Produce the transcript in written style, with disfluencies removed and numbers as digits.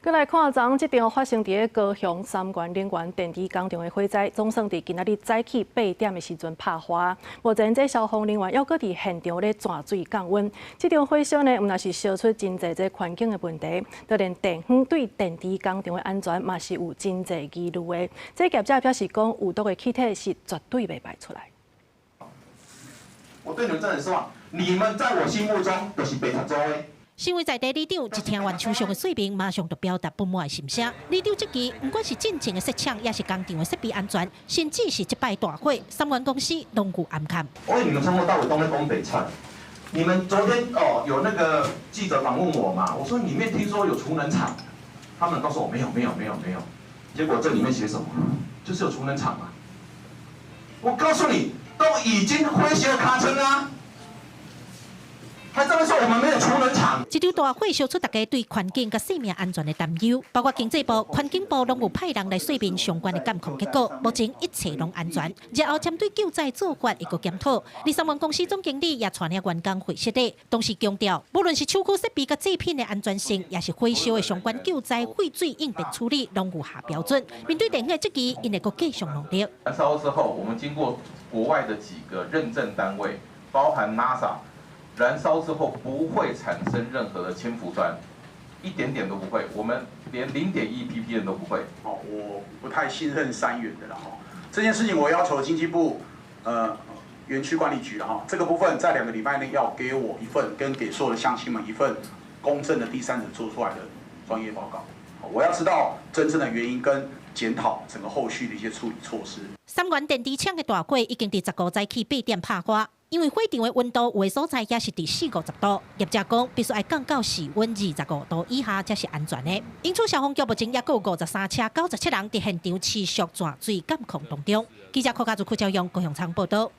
閣來看，昨昏這場發生佇高雄三元能源電池工廠的火災，總算佇今仔日早起8點的時陣拍化。目前這消防人員猶閣佇現場咧鑽水降溫。這場火燒呢，毋但是燒出真濟這環境的問題，就連電方對電池工廠的安全嘛是有真濟疑慮的。這業者表示講，有毒的氣體是絕對袂排出來。我對你們真的很失望，你們在我心目中就是白賊做的。身為在地里長，一聽完廠商的說明，馬上就表達不滿的心聲。里長質疑，毋管是進前的設廠，抑是工廠的設備安全，甚至是這擺大火，三元公司攏有掩崁。我你們從頭到尾都在講白賊。你們昨天哦有那個記者訪問我嘛？我說裡面聽說有儲能廠，他們告訴我沒有沒有沒有沒有。結果這裡面寫什麼？就是有儲能廠嘛。我告訴你，都已經火燒尻川啊！還在那說我們沒有儲能廠。這場大火燒出大家對環境佮生命安全的擔憂，包括經濟部、環境部攏有派人來說明相關的監控結果，目前一切攏安全。日後針對救災做法會閣檢討。而三元公司總經理也帶領員工會失禮，同時強調，無論是廠區設備佮製品的安全性，抑是火燒的相關救災廢水應變處理，攏有下標準。面對電方的質疑，𪜶會閣繼續努力。燃燒之後，我們經過國外的幾個認證單位，包含 NASA。燃燒之後不會產生任何的氫氟酸，一點點都不會。我們連0.1 ppm 都不會。哦，我不太信任三元的啦哈。這件事情我要求經濟部，園區管理局了哈，這個部分在2個禮拜內要給我一份，跟給所有的鄉親們一份公正的第三者做出來的專業報告。我要知道真正的原因跟檢討整個後續的一些處理措施。三元電池廠的大火已經佇15早起8點拍化。因為火場的溫度有的所在也是佇四五十度，業者講必須愛降到室溫25度以下才是安全的。因此消防局目前猶閣有53車97人佇現場持續鑽水監控當中。記者柯家祖、柯昭陽高雄廠報道。